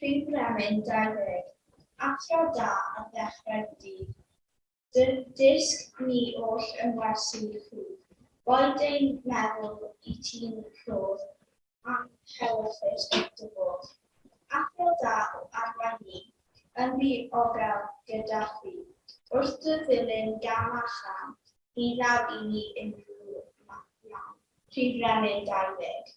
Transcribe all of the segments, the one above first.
Rhif Brenin 20. Athro da ar ddechrau'r dydd, Dysg ni oll yn wersi rhydd. Boed ein meddwl i ti'n rhodd, A'n hewyllys wrth dy fodd. Athro da o arwain ni, Yn ddiogel gyda thi. Wrth dy ddilyn gam a cham, Ni ddaw i ni unrhyw nam. Rhif Brenin 20.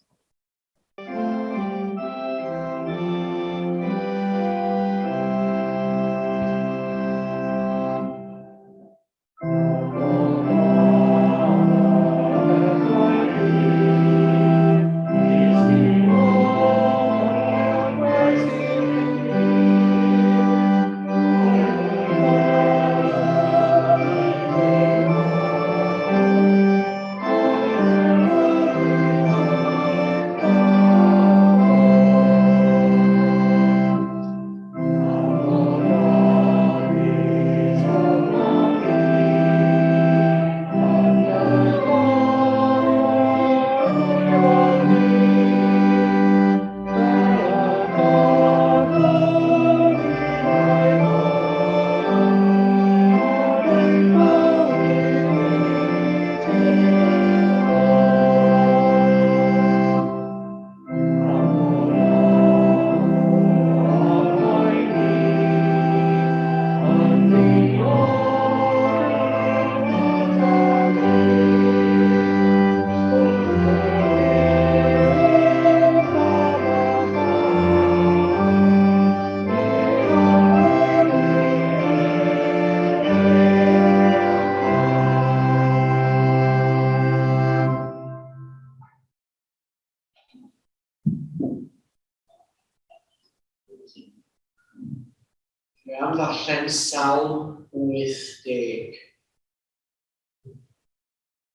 Dwi am ddarllen Salm 80.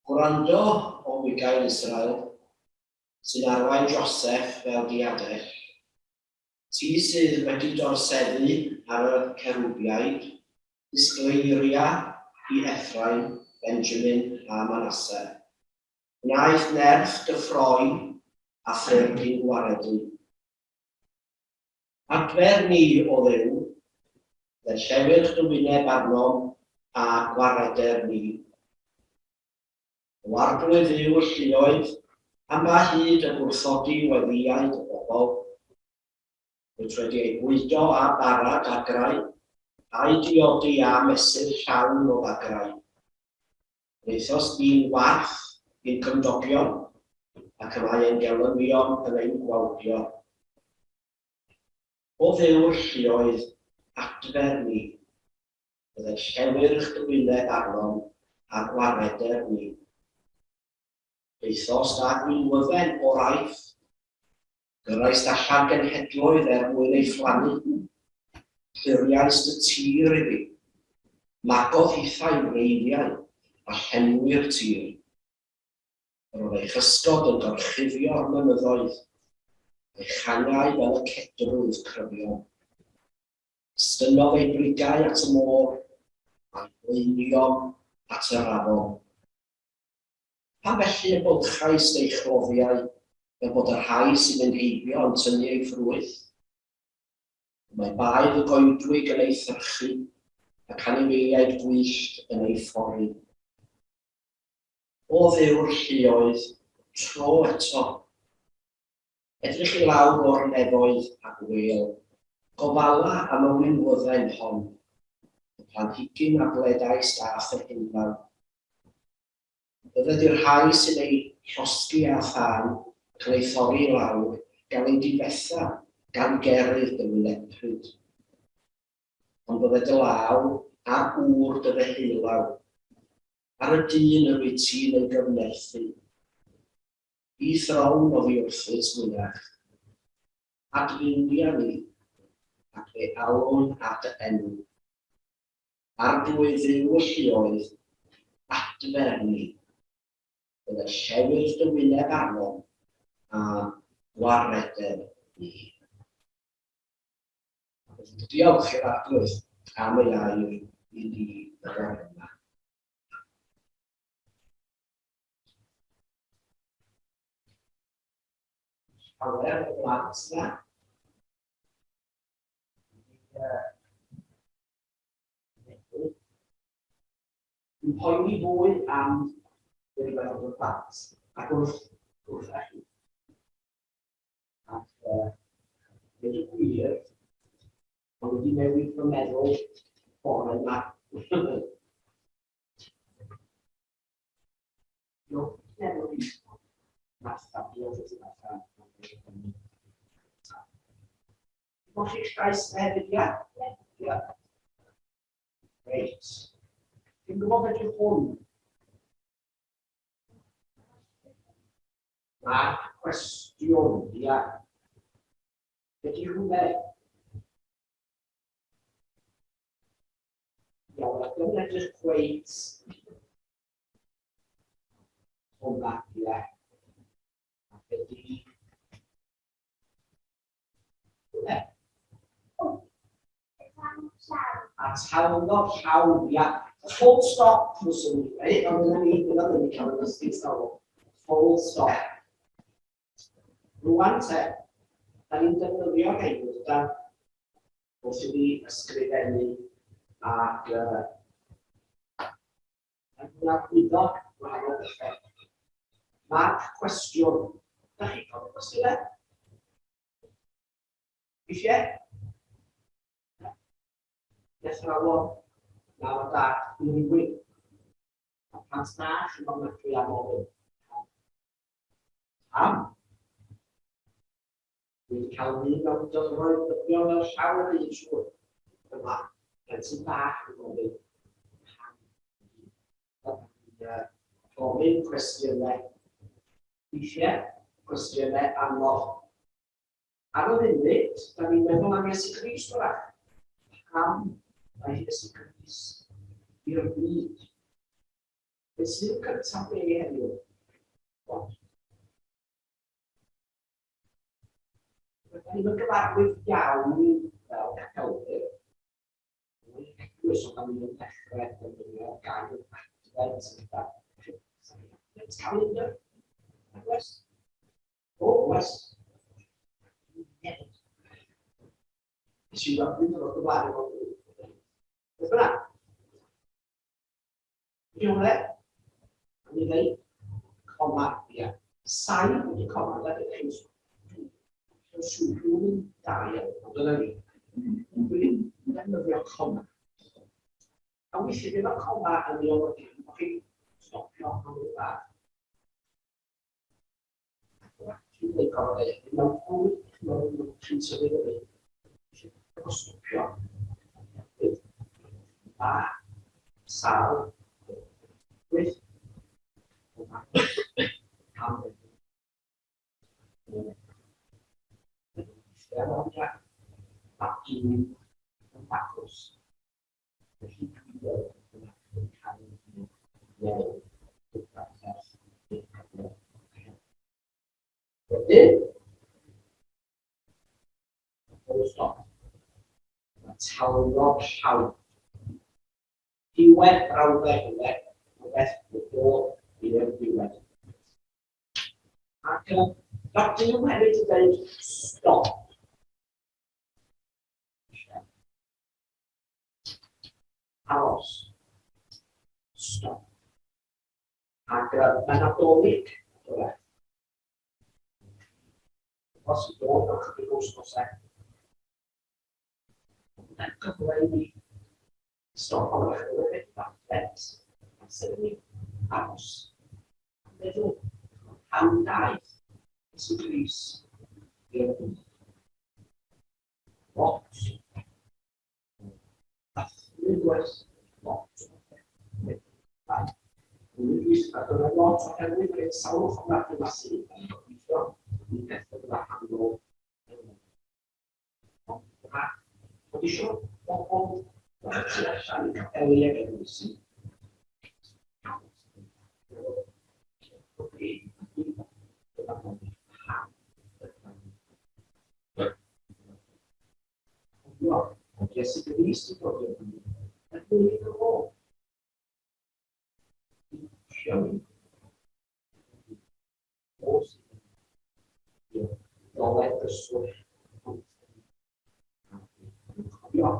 Gwrando, o fugail Israel, sy'n arwain Joseph fel diadell. Ti sydd wedi dorseddu ar y cerubiaid, disgleiria i Ephraim, Benjamin a Manasseh. Gwnaeth nerth dy ffroi a ffyrdd i'n gwaredu. Adfer ni, O Dduw, fe llewyrch dy wyneb arnom a gwareder ni. O Arglwydd Dduw y lluoedd, am ba hyd y gwrthodi weddïau dy bobl? Rwyt wedi eu bwydo â bara dagrau, a'u diodi â mesur llawn o ddagrau. Gwnaethost ni'n warth i'n cymdogion, ac y mae ein gelynion yn ein gwawdio. O Dduw'r lluoedd, adfer ni. Bydded llewyrch dy wyneb arnom, a gwareder ni. Daethost â gwinwydden o'r Aifft, gyrraist allan genhedloedd er mwyn ei phlannu. Cliriaist y tir iddi. Magodd hithau wreiddiau, a llenwi'r tir. Yr oedd ei chysgod yn gorchuddio'r mynyddoedd, a'i changau fel y cedrwydd cryfion. Estynnodd ei brigau at y môr, a'i blaenion at yr afon. Pam felly y bylchaist ei chloddiau, fel bod y rhai sy'n mynd heibio yn tynnu ei ffrwyth? Y mae baedd y goedwig yn ei thyrchu, ac anifeiliaid gwyllt yn ei phori. O Dduw'r lluoedd, tro eto. Edrych i lawr o'r nefoedd a gwêl, gofala am y winwydden hon, y planhigyn a bledaist â'th ehunlaw. Bydded i'r rhai sy'n ei llosgi â thân ac yn ei thorri i lawr gael eu difetha gan gerydd dy wynebpryd. Ond bydded dy law ar ŵr dy ddeheulaw, Ar y dyn yr wyt ti'n ei gyfnerthu. I'th rown oddi wrthyt mwyach. Adfywia ni, ac fe alwn ar dy enw. Arglwydd Dduw y lluoedd, adfer ni. Bydded llewyrch dy wyneb arnom, a gwareder ni. Diolch i'r Arglwydd am ei air i ni y bore yma. Llawer o blant yna. Meddwl. Dwi'n poeni fwy am rhywbeth o'r plant ac wrth wrth chi. Ac dweud y gwir, mae wedi newid fy meddwl bore yma. Diolch meddwl i. Martha, diolch i ti Martha. Gwch chi'ch llais hefyd, ia? Ia. Reit. Dwi'n gwybod beth yw hwn. Marc cwestiwn, ia. Beth yw hwnna? Iawn, ac yn edrych cweit hwnna, ia. A beth yw hwnna? A tawnodd llaw, ia. Full stop, fyswn i'n dweud, ond dyna ni, dyna ni cael y dysgu sawr. Full stop. Rwan te, da ni'n defnyddio rhain dydan, wrth i ni ysgrifennu ac yn arwyddo gwahanol bethau. Marc cwestiwn. Da chi'n cofio cwestiynau? Eisiau? I athrawon, mam a dad, i rywun. Mae plant bach yn ofnadwy am ofyn. Pam? Dwi wedi cael un mewn dyfroedd dyfnion fel llaw yr un siŵr. Dyma plentyn bach yn gofyn pam. Gofyn cwestiynau. Weithiau, cwestiynau anodd. Ar y funud, da ni'n meddwl am Iesu Grist wrach. Pam mae Iesu Grist i'r byd? Beth sydd cyntaf be heddiw? What? Rydyn ni'n gyfarwydd iawn fel capelwyr. Mae'n eglwys ond da ni'n dechrau defnyddio'r gair Advent gyda Advent calendar. Oes? O, oes. Nes i weld un o'r blaen efo Beth bynnag. Ydy hwnna? A mi ddeud coma, ia. Sain ydy coma, da ydych chi'n siŵr rhywun da iawn, ond dyna ni. Dwi'n defnyddio coma. A weithiau bydd y coma yn ei olygu bod chi'n stopio am ryw bach. Dwi'n dweud gorfod dweud, mewn bywyd, chi'n chi'n tyfu fyny, eisiau stopio. Ba, sal, gwyth, pam Mae un yn daclus. Felly dwi'n gweld yn yn cael ei weld gyda pherth Wedyn, full stop. Mae tawlog llawn. Diwedd brawddeg ynde, rhywbeth yn dod i'r diwedd. Ac mae Duw hefyd yn dweud stop. Aros. Stop. Ac mae Nadolig, wrach. Os yn dod mewn chydig o wythnosau. Mae'n gyfle i ni stop am ychydig, Advent, amser i ni aros. A meddwl pam daeth Iesu Grist i'r byd. Lot. Dathlu gwerth lot. Ac yna lot oherwydd yr salwch ofnadwy yma sydd yn gobeithio i pethau gwahanol. Ond bod eisiau bobl tu allan i capeli ac eglwysi. Cofio, bod Iesu Grist yn dod i'r byd, er mwyn iddo fo. Isio ni. O sydd yn dolen gyswllt. Cofio,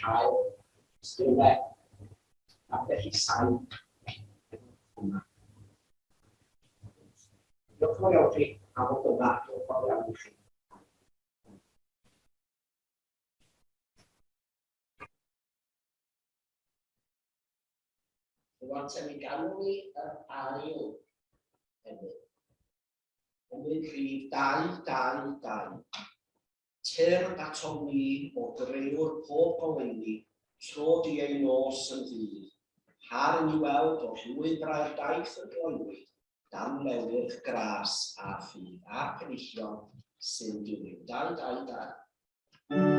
cael cwestiynau, ambell i sain hwnna. Diolch yn fawr iawn chi am fod yma, diolch yn fawr iawn i chi. Rwan te mi ganwn ni yr ail emyn. Emyn rhif 222. Tyrd atom ni o grëwr pob goleuni, tro di ei nos yn ddydd. Par i ni weld o llwybrau'r daith yn gloywi, dan lewyrch gras a ffydd, a'r penillion sy'n dilyn. 222.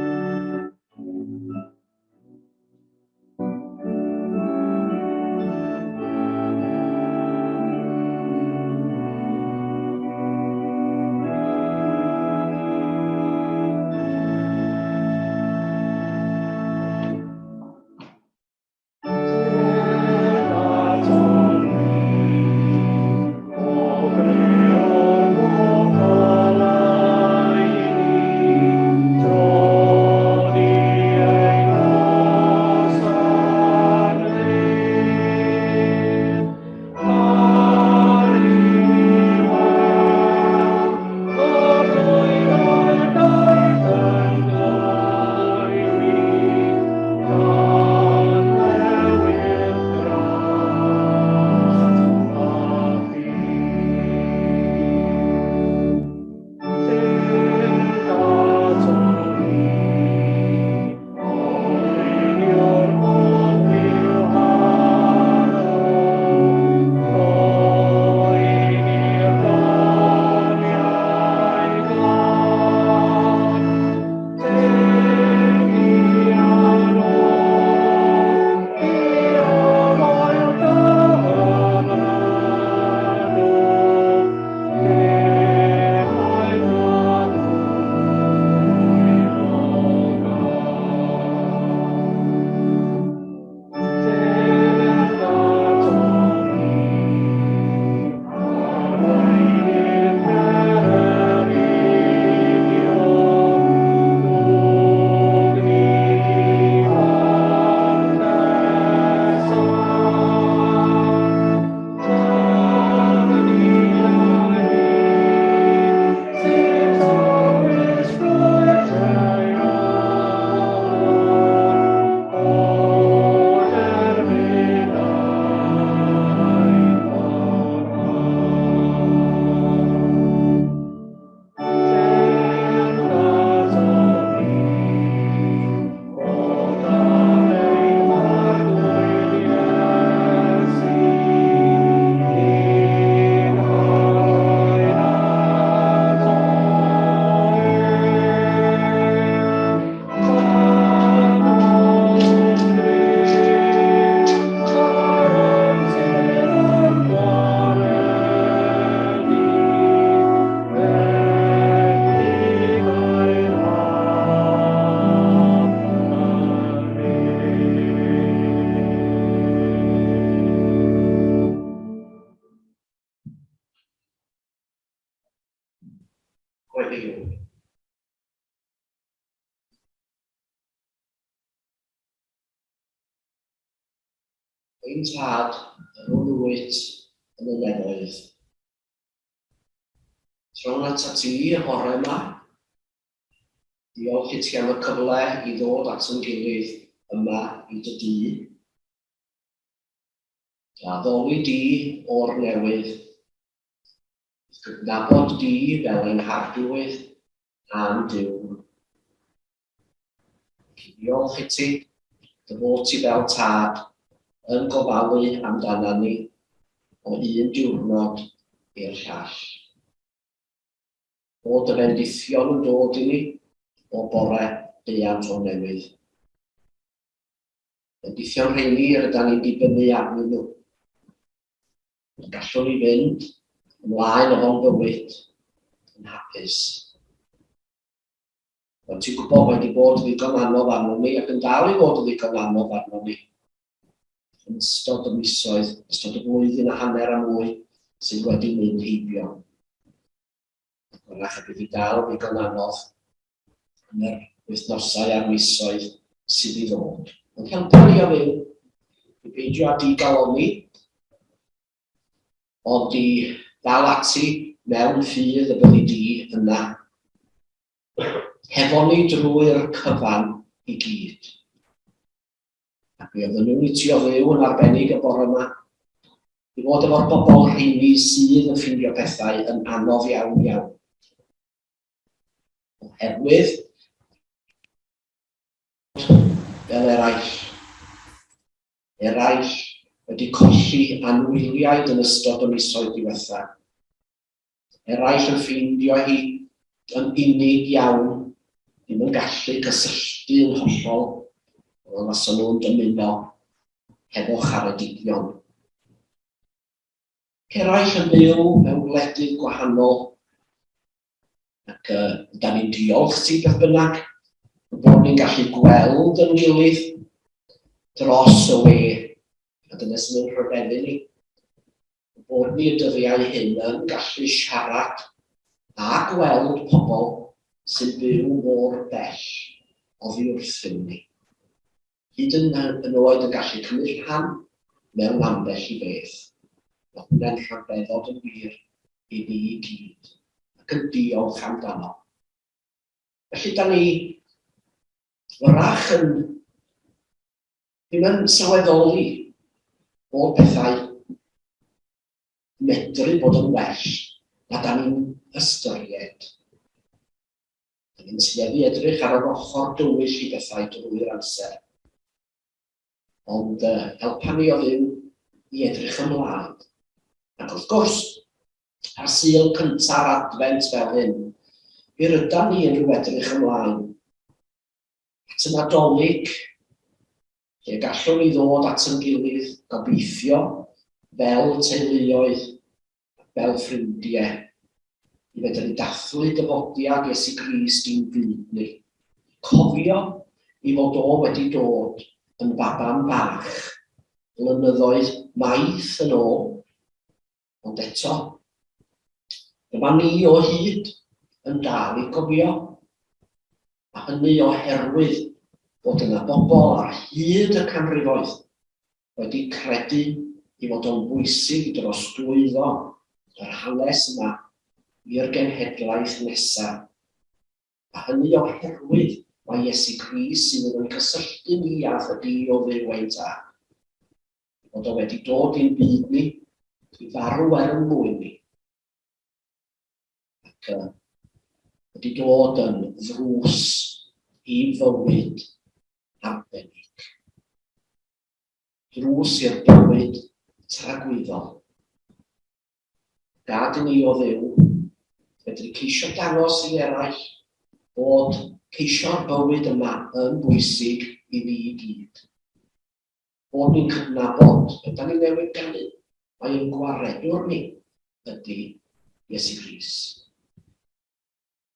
Gweddïwn. Ein Tad, yr hwn wyt yn y nefoedd. Trown atat ti y bore yma. Diolch i ti am y cyfle i ddod at yn gilydd yma i dy dŷ. Dy addoli di o'r newydd. I'th gydnabod di fel ein Harglwydd a'n Duw. Diolch i ti, dy fod ti fel tad yn gofalu amdana ni o un diwrnod i'r llall. Bod dy fendithion yn dod i ni o bore deuant o newydd. Bendithion rheini yr ydan ni'n dibynnu arnyn nhw. Gallwn ni fynd ymlaen efo'n bywyd yn hapus. Ond ti'n gwybod, mae wedi bod yn ddigon anodd arnon ni ac yn dal i fod yn ddigon anodd arnon ni yn ystod y misoedd, ystod y flwyddyn a hanner a mwy sydd wedi mynd heibio. Hwyrach y bydd hi dal ddigon anodd yn yr wythnosau a'r misoedd sydd i ddod. Ond helpa ni o Dduw i beidio â digalonni, ond i ddal ati mewn ffydd y byddi di yna. Hefo ni drwy'r cyfan i gyd. Ac mi ofynnwn i ti o Dduw yn arbennig y bore yma, i fod efo'r bobl rheini sydd yn ffindio pethau yn anodd iawn iawn. Oherwydd, fel eraill, eraill wedi colli anwyliaid yn ystod y misoedd diwetha'. Eraill yn ffeindio hi yn unig iawn, ddim yn gallu cysylltu yn hollol fel fasen nhw'n dymuno hefo charedigion. Eraill yn byw mewn gwledydd gwahanol, ac uh, da ni'n diolch ti beth bynnag, bod ni'n gallu gweld yn gilydd dros y we, a dyna sydd yn rhyfeddu ni. Bod ni y dyddiau hyn yn gallu siarad a gweld pobl sy'n byw mor bell oddi wrthym ni. Hyd yn, yn oed yn gallu cymryd rhan mewn ambell i beth. Mae hwnna'n rhyfeddod yn wir i ni i gyd, ac yn diolch amdano. Felly, da ni wrach yn ddim yn sylweddoli bod pethau medru bod yn well na da ni'n ystyried. Da ni'n tueddu edrych ar yr ochr dywyll i bethau drwy'r amser. Ond uh, helpa ni o Dduw i edrych ymlaen. Ac wrth gwrs, ar Sul cynta'r Adfent fel hyn, mi rydan ni yn rhyw edrych ymlaen at y Nadolig, lle gallwn ni ddod at yn gilydd, gobeithio, fel teuluoedd, fel ffrindiau, i fedru dathlu dyfodiad Iesu Grist i'n byd ni. Cofio i fod o wedi dod yn faban bach blynyddoedd maith yn ôl, Ond eto, dyma ni o hyd yn dal i gofio, a hynny oherwydd bod yna bobl ar hyd y canrifoedd wedi credu ei fod o'n bwysig drosglwyddo yr hanes yma i'r genhedlaeth nesaf. A hynny oherwydd mai Iesu Grist sydd yn ein cysylltu ni â thydi o Dduw ein Tad. Bod o wedi dod i'n byd ni, i farw er yn mwyn ni. Ac uh, wedi dod yn ddrws i fywyd arbennig. Drws i'r bywyd tragwyddol. Gad i ni o Dduw fedru ceisio dangos i eraill bod ceisio'r bywyd yma yn bwysig i ni i gyd. Bod ni'n cydnabod, ydan ni newydd ganu, mai ein gwaredwr ni ydy Iesu Grist.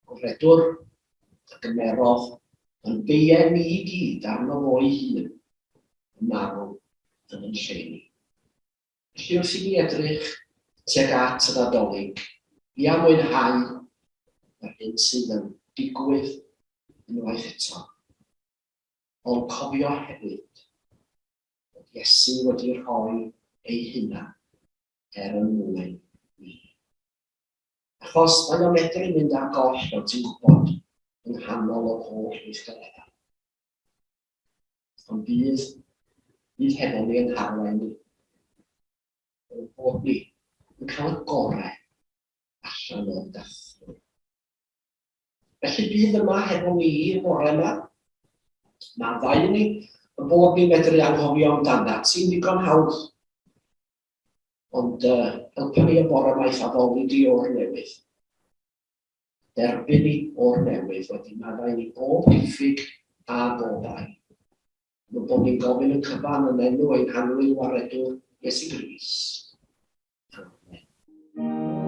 Gwaredwr a gymerodd yn beiau ni i gyd arno fo'i hun yn marw yn yn lle ni. Felly wrth i ni edrych tuag at y Nadolig, ia mwynhau yr hyn sydd yn digwydd unwaith eto. Ond cofio hefyd bod Iesu wedi rhoi ei hunan er yn mwyn ni. Achos mae o'n medru mynd ar goll, fel ti'n gwybod, yng nghanol yr holl weithgareddau. Ond bydd, bydd hefo ni yn harwain ni. Fel bod ni yn cael y gorau allan o'r dathlu. Felly bydd yma hefo ni y bore yma. Maddau i ni y bod ni'n medru anghofio amdanat ti'n ddigon hawdd. Ond uh, helpa ni y bore yma i'th addoli di o'r newydd. Derbyn ni o'r newydd wedi maddau ni bob diffyg a bob bai. Mae bod ni'n gofyn y cyfan yn enw ein hannwyl waredwr Iesu Grist. Amen.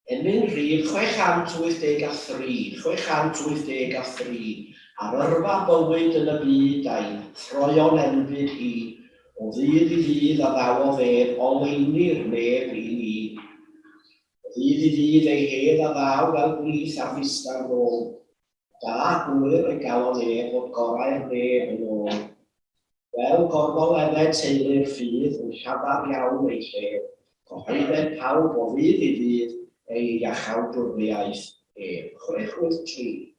Emyn rhif 683, 683, ar yrfa bywyd yn y byd a'i throion enbyd hi, o ddydd i ddydd a ddawodd ef oleuni'r nef i ni. O ddydd i ddydd ei hedd a ddaw fel gwlith ar fustan rôl. Da gŵyr ei galon ef fod gorau'r nef yn ôl. Fel gorfoleddau teulu'r ffydd yn llafar iawn ei lle, cyhoedded pawb o ddydd i ddydd ei iachawdwriaeth ef. 683.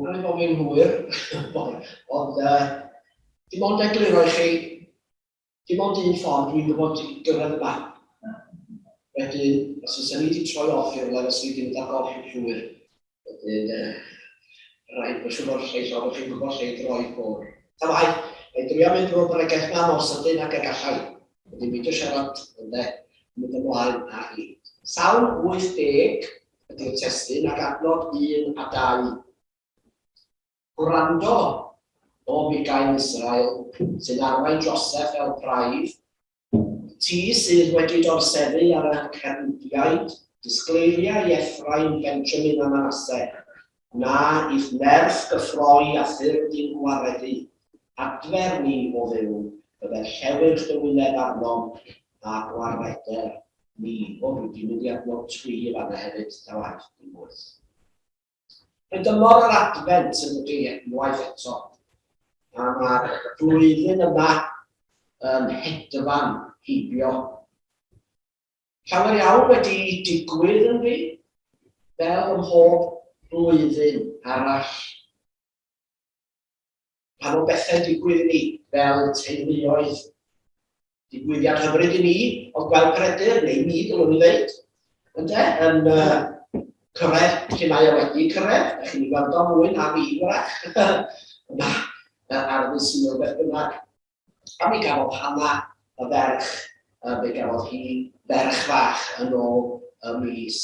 Rhaid bod fi'n hwyr, ond dim ond egluro i chi, dim ond un ffordd dwi'n gwybod i gyrraedd yma. Wedyn, os oes ni wedi troi off i'r rhywle, os ni wedi mynd ar goll yn llwyr. Wedyn, rhaid bod siŵr o'r lleill, ond chi'n gwybod lle i droi ffwrdd. Ta waeth, na i drio mynd drwy'r bregeth 'ma mor sydyn ag y gallai. Wedyn beidio siarad, ynde, mynd ymlaen â hi. Salm 80 ydy'r testun ac adnod 1 a 2. Gwrando, o fugail Israel, sy'n arwain Joseph fel praidd, ti sydd wedi dorseddu ar y Cerubiaid, disgleiria i Ephraim, Benjamin a Manasseh. Gwna i'th nerth gyffroi a thyrd i'n gwaredu. Adfer ni, O Dduw, bydded llewyrch dy wyneb arnom, a gwareder ni. O, dwi wedi mynd i adnod 3 yn fanna hefyd, ta waeth, dim wyth. Mae dymor yr Adfent yn dod i unwaith eto, a mae'r flwyddyn yma yn hedfan heibio. Llawer iawn wedi digwydd yn fi, fel ym mhob blwyddyn arall. Pan o bethau'n digwydd i ni fel teuluoedd. Digwyddiad hyfryd i ni oedd gweld Peredur, neu mi dylwn i ddeud, ynde, yn cyrraedd lle mae o wedi cyrraedd. Da chi'n ei weld o mwy na fi, wrach. Yma, ar y Sul beth bynnag. A mi gafodd Hana y ferch, fe gafodd hi ferch fach yn ôl y mis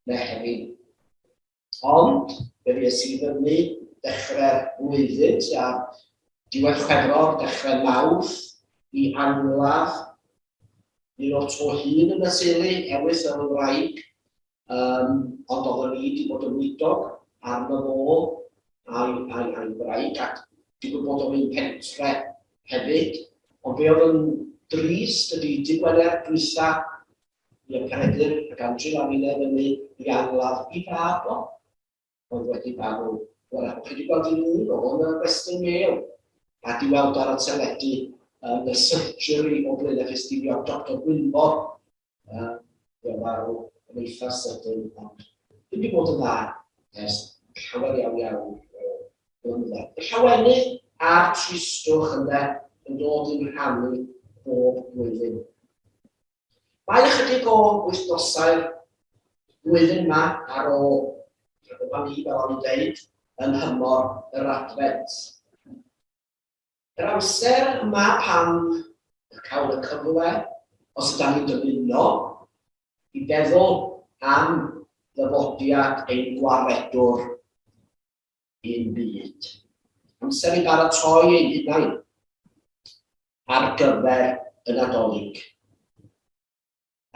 Mehefin. Ond, fe fues i fyny dechrau'r flwyddyn, tua diwedd Chwefror, dechrau Mawrth, i angladd un o'r to hŷn yn y teulu, Ewyth yr wraig, um, ond oeddwn i wedi bod yn wydog arno fo a'i, a'i, a'i wraig, ac digwydd bod o'n un pentre hefyd. Ond be oedd yn drist ydy, dydd Gwener dwytha, Ie, Peredur ac Angela finne fyny i angladd i fab o, oedd wedi farw. Wel, chi wedi gweld un un o yn y Western Mail, a di weld ar y teledu yn y surgery o Blaenau Ffestiniog, Dr Gwynfor. Uh, farw yn eitha sydyn, ond ddim wedi bod yn dda ers llawer iawn iawn o blynyddoedd. Y llawenydd a'r tristwch ynde yn dod i'n rhannu bob blwyddyn. Mae ychydig o wythnosau'r flwyddyn yma ar ôl, dyma ni, fel o'n i'n deud, yn nhymor yr Adfent. Yr amser yma pan y cawn y cyfle, os ydyn ni'n dymuno, i feddwl am ddyfodiad ein gwaredwr i'n byd. Amser i baratoi ein hunain ar gyfer y Nadolig.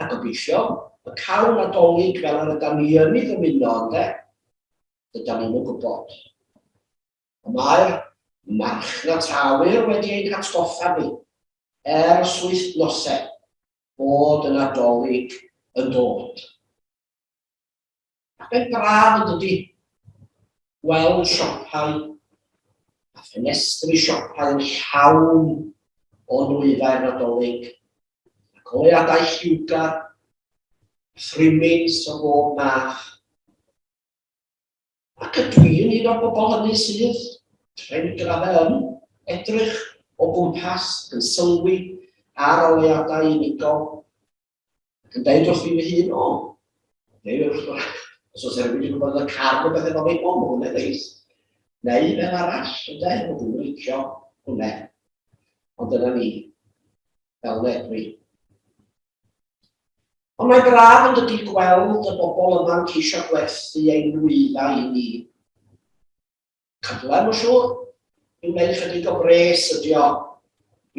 A gobeithio y cawn Nadolig fel yr ydam ni yn ei ddymuno, ynde? Dydan ni'm yn gwybod. Ond mae'r marchnatawyr wedi ein hatgoffa ni ers wythnosau bod y Nadolig yn dod. Ac mae'n braf yn dydy, gweld siopau a ffenestri siopau yn llawn o nwyddau'r Nadolig, ac oleuadau lliwgar, a thrimmings o bob math. Ac ydw i'n un o'r bobl hynny sydd, rhaid graddau yn, edrych o gwmpas ac yn sylwi ar oleuadau unigol, Ac yn deud wrth fi fy hun, o, neu wrth, os oes rhywun wedi gwybod yn y car neu beth efo fi, o, mae hwnna'n neis. Neu fel arall, ynde, o, dwi'n licio hwnna. Ond dyna ni, fel ne dwi. Ond mae braf yn dydy gweld y bobl yma'n ceisio gwerthu ein nwyddau i ni. Cyfle, mae'n siŵr, i wneud chydig o bres ydi o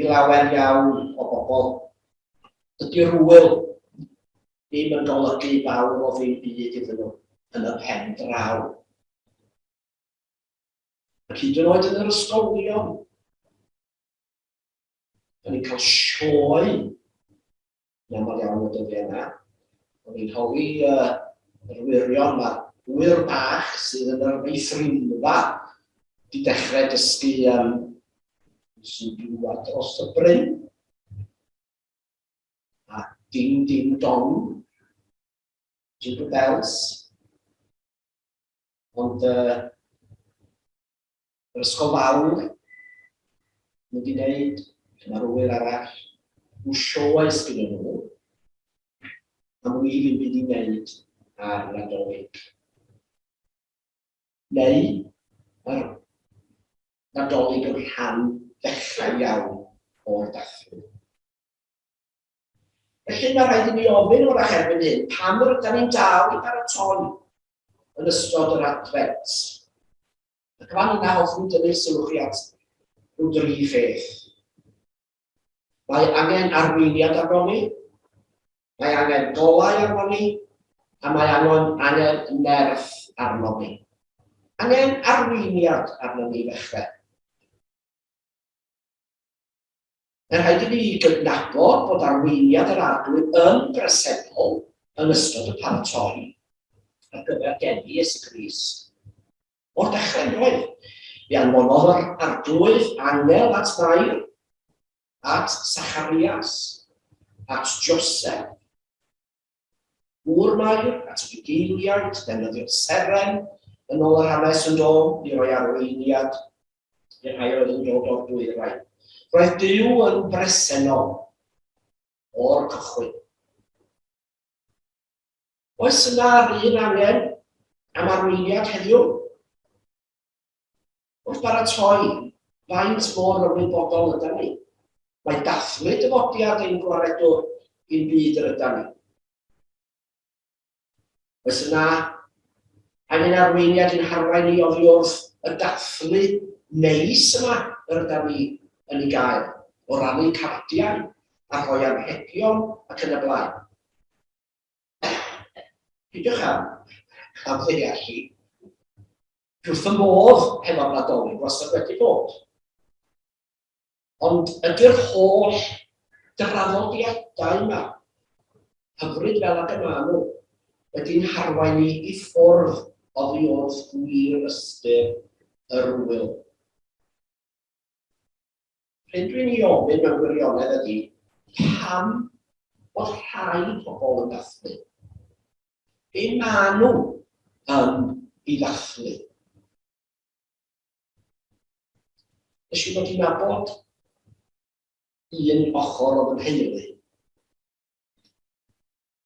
i lawer iawn o bobl. Dydy'r ŵyl ddim yn golygu fawr o ddim byd iddyn nhw yn y pen draw. Ac hyd yn oed yn yr ysgolion, da ni'n cael sioe yn aml iawn y dyddiau yna. O'n i'n holi yr wyrion, mae'r wyr bach sydd yn yr meithrinfa wedi dechrau dysgu um, sy'n dŵad dros y bryn. A ding ding dong, jingle bells. Ond yr ysgol fawr, mynd i wneud, lle mae'r wyr arall, rhyw sioe sgynnon nhw, a mwy ddim byd i wneud ar Nadolig. Neu, mae'r Nadolig yn rhan fechan iawn o'r dathlu. Felly mae rhaid i ni ofyn wrach erbyn hyn, pam yr ydyn ni'n dal i baratoi yn ystod yr Adfent? Ac fan yna hoffwn dynnu sylw chi at rhyw dri pheth. Mae angen arweiniad arnon ni, mae angen golau arnon ni, a mae angen, angen nerth arnon ni. Angen arweiniad arnon ni i ddechrau. Mae'n rhaid i ni gydnabod bod arweiniad yr Arglwydd yn bresennol yn ystod y paratoi ar gyfer geni Iesu Grist. O'r dechrau yn roedd. Fe anfonodd yr Arglwydd angel at Mair, at Zacharias, at Joseph, Gŵr Mair, at y bugeiliaid, defnyddiodd seren yn ôl yr hanes yn dod i roi arweiniad i'r rhai oedd yn dod o'r dwyrain. Roedd Duw yn bresennol. o'r cychwyn. Oes yna'r un angen am arweiniad heddiw? Wrth baratoi, faint mor ymwybodol ydan ni? Mae dathlu dyfodiad ein Gwaredwr i'n byd yr ydan ni. Oes yna angen arweiniad i'n harwain ni oddi wrth y dathlu neis yma yr ydan ni yn ei gael, o rannu cardiau a rhoi anrhegion ac yn y blaen? Peidiwch â am ddeall i. Dwi wrth fy modd hefo'r Nadolig, wastad wedi bod. Ond ydy'r holl draddodiadau yma, hyfryd fel ag y maen nhw, wedi'n harwain ni i ffwrdd oddi wrth gwir ystyr yr ŵyl? Pryd dwi'n ei ofyn mewn gwirionedd ydy, pam bod rhai pobl yn dathlu? Be maen nhw yn ei ddathlu? Nes i ddod i nabod un ochr o fy nheulu.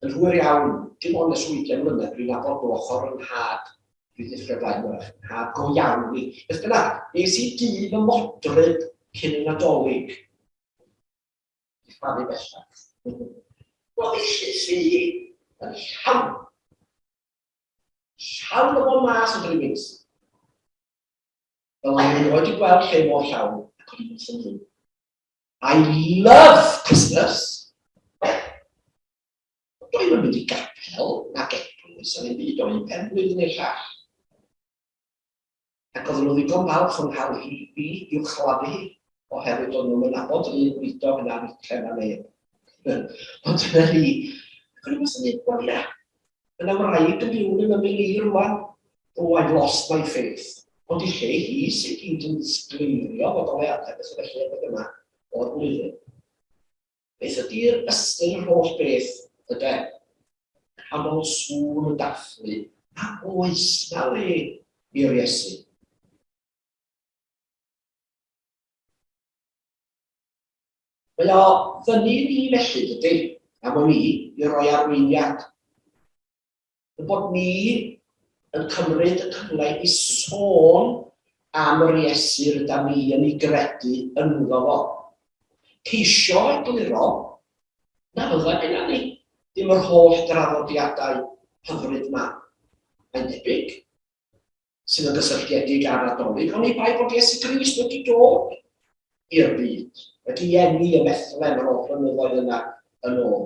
Yn hwyr iawn, dim ond ers ugain mlynedd, dwi'n nabod nhw ochr fy nhad, dwi ddechrau blaen wrach, nhad go iawn i. Beth bynnag, nes i dŷ fy modryb cyn y Nadolig. Di chladdu bellach. Roedd ei llys hi yn llawn. Llawn o bob mas o dreamings. Fel o'n i erioed wedi gweld lle mor llawn, ac o'n i'n synnu. I love Christmas! Doedd yn mynd i gapel nag eglwys a ddim byd o'n un pen blwyddyn i'r llall. Ac oedden nhw ddigon balch o'n nghael hi fi i'w chladdu hi, oherwydd doedden nhw'n nabod yr un gweinidog yna Wiclef na neb. Ond dyna ni. Ac o'n i'n meddwl, wel ia, yna wraig yn byw yn ymyl i rwan. Oh, I've lost my faith. Ond i lle hi sydd gyd yn disgleirio fod oleuadau beth felly adeg yma o'r blwyddyn. Beth ydy'r ystyr yr holl beth, yde? Canol sŵn y dathlu, a oes na le i'r Iesu? Mae o fyny i ni felly, dydy, am o'n i, i roi arweiniad. Y bod ni yn cymryd y cyfle i sôn am yr Iesu rydan ni yn ei gredu ynddo fo. Ceisio egluro na fydda genna ni ddim yr holl draddodiadau hyfryd 'ma. Mae'n debyg. sydd yn gysylltiedig â'r Nadolig, oni bai bod Iesu Grist wedi dod i'r byd, wedi eni ym Methlehem yr holl flynyddoedd yna yn ôl.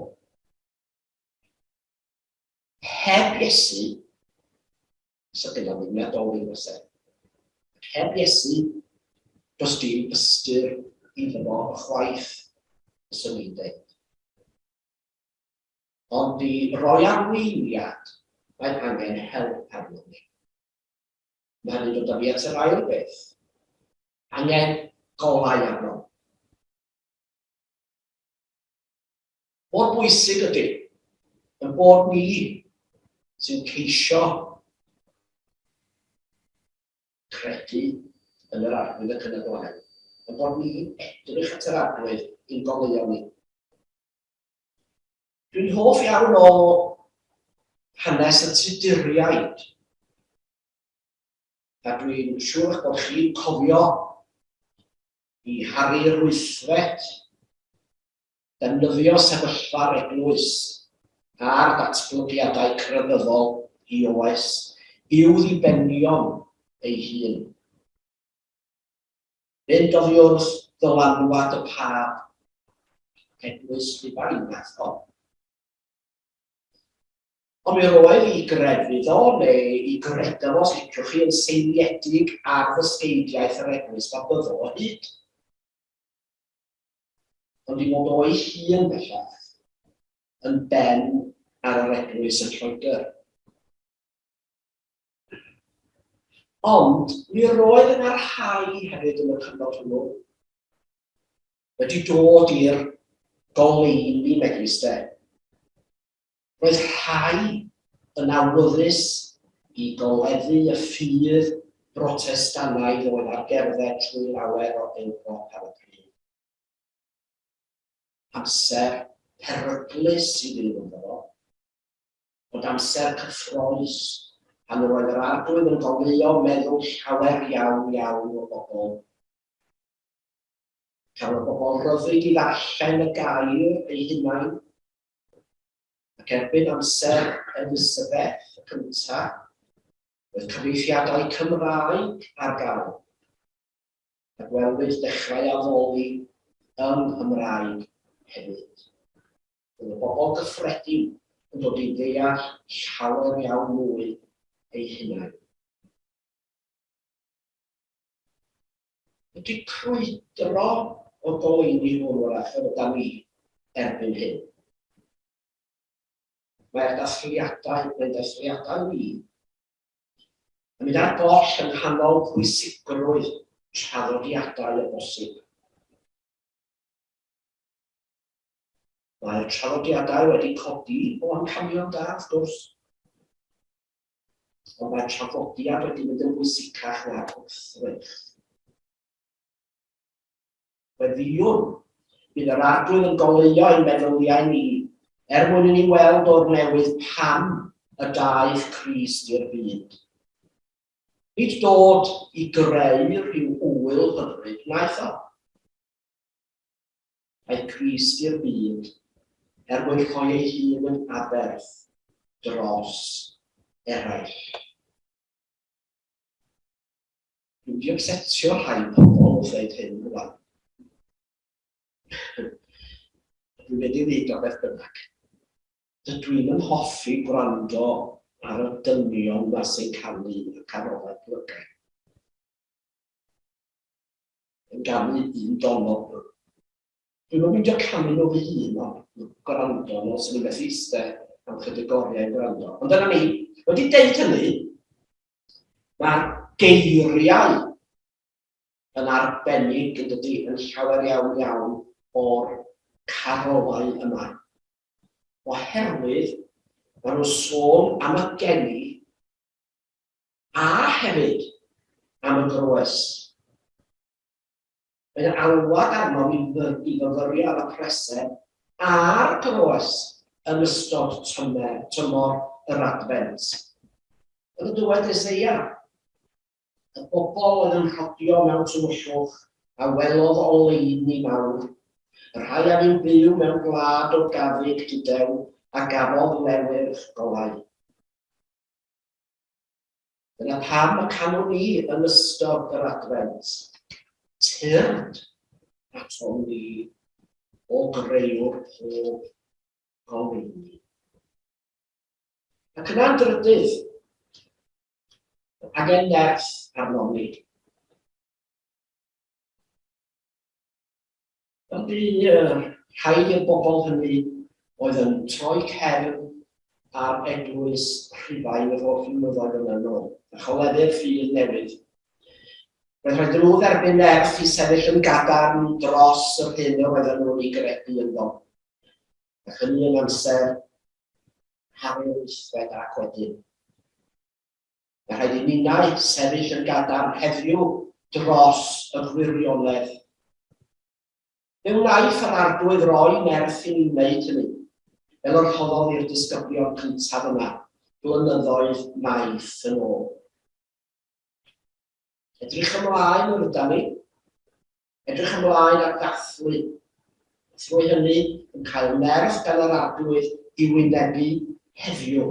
Heb Iesu, fysa dyna ddim Nadolig fysa. Heb Iesu, does dim ystyr iddo fo chwaith, fyswn i'n dweud. Ond i roi arweiniad, mae angen help arnom ni. Mae hynny'n dod â fi at yr ail beth. Angen golau arnom. Mor bwysig ydy yn bod ni sy'n ceisio credu yn yr Arglwydd ac yn y blaen, yn bod ni'n edrych at yr Arglwydd i'n goleuo ni. Dwi'n hoff iawn o hanes y Tuduriaid. A dwi'n siŵr eich bod chi'n cofio i Harri'r Wythfed defnyddio sefyllfa'r eglwys a'r datblygiadau crefyddol i oes i'w ddibenion ei hun. Mynd oddi wrth ddylanwad y Pab ac Eglwys Rhufain nath o. Ond mi roedd i grefydd o, neu i gredo fo, os liciwch chi, yn seiliedig ar ddysgeidiaeth yr Eglwys Babyddol o hyd. Ond i fod o'i hun bellach yn ben ar yr Eglwys yn Lloegr. Ond mi roedd yna rhai hefyd yn y cyfnod hwnnw wedi dod i'r goleuni megis de. Roedd rhai yn awyddus i goleddu y ffydd Brotestannaidd oedd ar gerdded trwy lawer o Ewrop ar y pryd. Amser peryglus i fyw ynddo fo, ond amser cyffrous pan yr oedd yr Arglwydd yn goleuo meddwl llawer iawn iawn o bobl. Cafodd y bobl ryddid i ddarllen y gair eu hunain, ac erbyn amser Elisabeth y cyntaf, roedd cyfieithiadau Cymraeg ar gael, a gwelwyd dechrau addoli yng Nghymraeg hefyd. Roedd y bobl gyffredin yn dod i ddeall llawer iawn mwy eu hunain. Ydy crwydro o'r goleuni hwn wrach yr ydan ni erbyn hyn? Mae'r dathliadau, mae'n dathliadau ni, yn mynd ar goll yng nghanol pwysigrwydd traddodiadau o bosib. Mae'r traddodiadau wedi codi o amcanion da, wrth gwrs. Ond mae'r traddodiad wedi mynd yn bwysicach na'r gwrthrych. Gweddïwn, bydd yr Arglwydd yn goleuo ein meddyliau ni, er mwyn i ni weld o'r newydd pam y daeth Crist i'r byd. Nid dod i greu rhyw ŵyl hyfryd wnaeth o. Aeth Crist i'r byd er mwyn rhoi ei hun yn aberth dros eraill. Dwi'n di ypsetio rhai pobl wrth ddeud hyn rwan. Dwi'n mynd i ddeud o beth bynnag. Dydw i'm yn hoffi gwrando ar y dynion 'ma sy'n canu y carolau plygain. Yn ganu un donnog. Dwi'm yn meindio canu nhw fy hun, ond gwrando nhw, 'swn i'n methu iste am chydig oriau yn gwrando. Ond dyna ni. Wedi deud hynny, mae'r geiriau yn arbennig yn dydy, yn llawer iawn iawn o'r carolau yma. Oherwydd maen nhw'n sôn am y geni a hefyd am y groes. Mae'n alwad arnom i i fyfyrio ar y preseb a'r groes yn ystod tymer, tymor yr Adfent. Fel y dywed Eseia, y bobl oedd yn rhodio mewn tywyllwch a welodd oleuni mawr, y rhai a fu'n byw mewn gwlad o gaddug dudew a gafodd lewyrch golau. Dyna pam y canwn ni yn ystod yr Adfent, Tyrd atom ni, o greuwr pob goleuni. Ac yna'n drydydd, angen nerth arnom ni. Fel bu rhai i'r bobl hynny oedd yn troi cefn ar eglwys Rhufain yr holl flynyddoedd yna yn ôl, a choleddu'r ffydd newydd. Roedd rhaid nhw dderbyn nerth i sefyll yn gadarn dros yr hyn yr oedden nhw'n ei gredu ynddo. A hynny yn amser Harri'r Wythfed ac wedyn. Mae rhaid i ninnau sefyll yn gadarn heddiw dros y gwirionedd. Fe wnaeth yr Arglwydd roi nerth i ni wneud hynny, fel yr rhoddodd i'r disgyblion cyntaf yna, blynyddoedd maith yn ôl. Edrych ymlaen yr ydan ni. Edrych ymlaen at ddathlu. A thrwy hynny yn cael nerth gan yr Arglwydd i wynebu heddiw.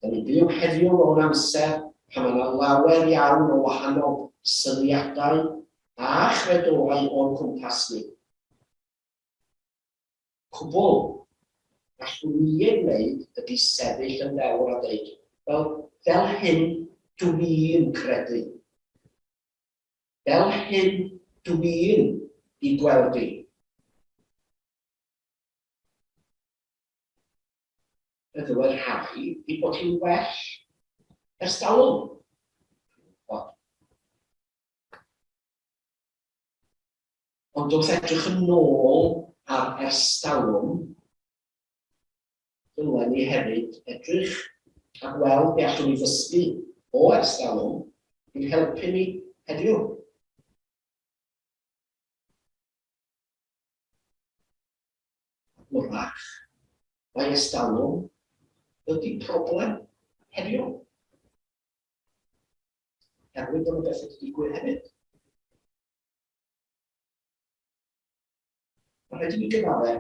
Da ni'n byw heddiw mewn amser pan mae yna lawer iawn o wahanol syniadau a chredoau o'n cwmpas ni. Cwbl allwn ni ei wneud ydy sefyll yn ddewr a dweud, wel, fel hyn dw i'n credu. Fel hyn dw i'n ei gweld hi. Y dywed rhai ei bod hi'n well ers talwm. Ond wrth edrych yn ôl ar ers talwm, dylen ni hefyd edrych a gweld be allwn ni ddysgu o ers talwm i'n helpu ni heddiw. wrach, mae estalwm ydy problem heddiw. Herwydd bod yna bethau wedi digwydd hefyd. Mae rhaid i mi gyfadde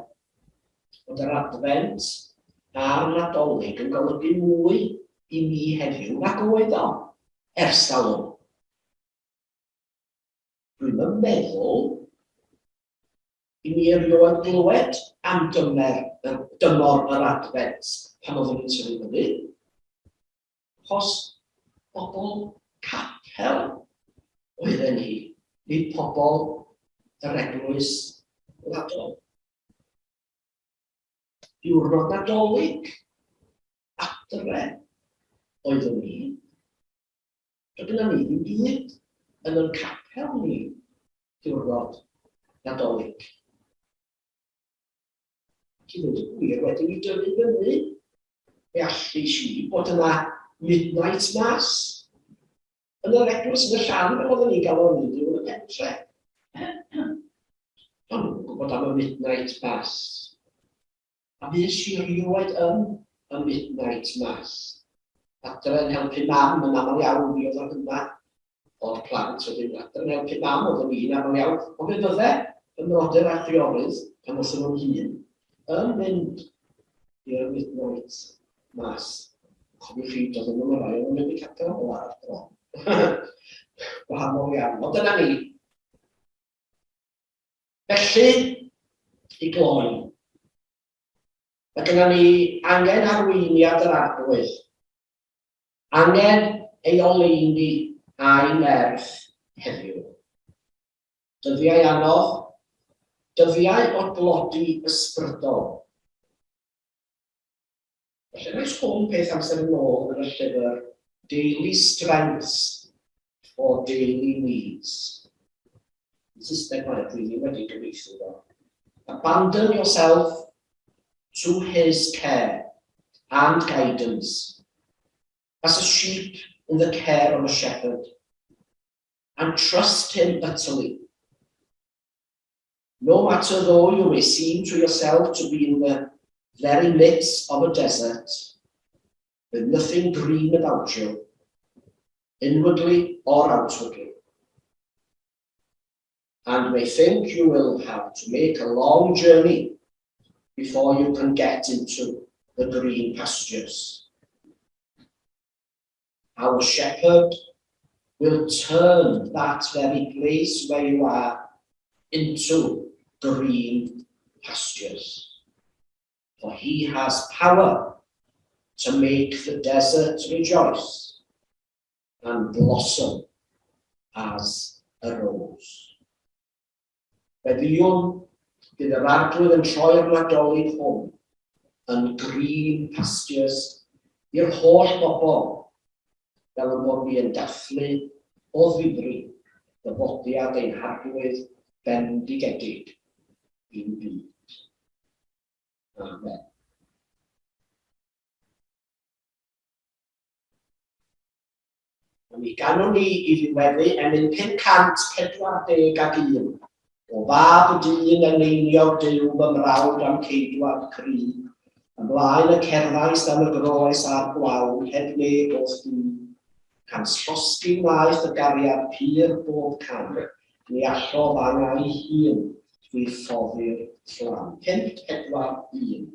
bod yr Adfent a'r Nadolig yn golygu mwy i mi heddiw nag oedd o ers talwm. Dwi'm yn meddwl i mi erioed glywed am dymer, dymor yr Adfent pan oeddwn i'n tyfu fyny. Achos pobl capel oedden ni, nid pobl yr eglwys wladol. Diwrnod Nadolig adre oeddwn ni. Doedd gyda ni ddim byd yn yn capel ni diwrnod Nadolig. Ac i ddweud y gwir, wedi mi dyfu fyny, fe allu si bod yna midnight mass yn yr eglwys yn y llan fel oedden ni'n gael o'n byw yn y pentre. O'n nhw'n gwybod am y midnight mass. A fues i erioed yn y midnight mass. Adre yn helpu mam yn aml iawn, fi oedd o'r hynna o'r plant wedyn adre yn helpu mam oeddwn i'n aml iawn, ond fe fydde fy mrodyr a chwiorydd pan oedden nhw'n hŷn yn mynd i'r midnight mass. Cofiwch chi, doedden nhw'n rai o'n mynd i capel o ar bron. Gwahanol iawn, ond dyna ni. Felly, i gloi, mae gennym ni angen arweiniad yr Arglwydd. Angen ei oleuni a'i nerth heddiw. Dyddiau anodd, dyddiau o dlodi ysbrydol. Darllenais hwn peth amser yn ôl yn y llyfr Daily Strengths for Daily Needs. Yn Saesneg mae, dwi ddim wedi gyfieithu fo. Abandon yourself to his care and guidance, as a sheep in the care of a shepherd, and trust him utterly. No matter though you may seem to yourself to be in the very midst of a desert, with nothing green about you, inwardly or outwardly, and may think you will have to make a long journey before you can get into the green pastures. Our shepherd will turn that very place where you are into green pastures. For he has power to make the desert rejoice and blossom as a rose. Gweddïwn, bydd yr Arglwydd yn troi'r Nadolig hwn yn green pastures i'r holl bobl, fel y bod ni yn dathlu o ddifri ddyfodiad ein Harglwydd bendigedig i'n byd. Amen. A mi ganwn ni i ddiweddu emyn 541, O fab y dyn eneiniog Duw fy mrawd a'm ceidwad cry, ymlaen y cerddais dan y groes a'r gwawl heb neb o'th du. Cans llosgi wnaeth y gariad pur bob cam, ni allodd angau hun ddifoddi'r fflam. 541.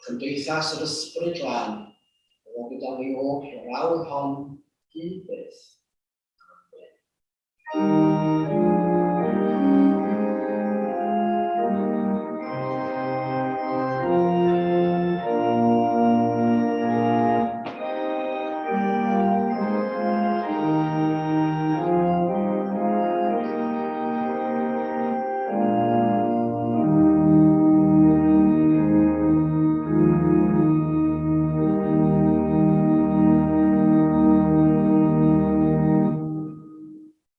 Cymdeithas yr Ysbryd Glân, byddo gyda ni oll yr awr hon hyd byth. Amen.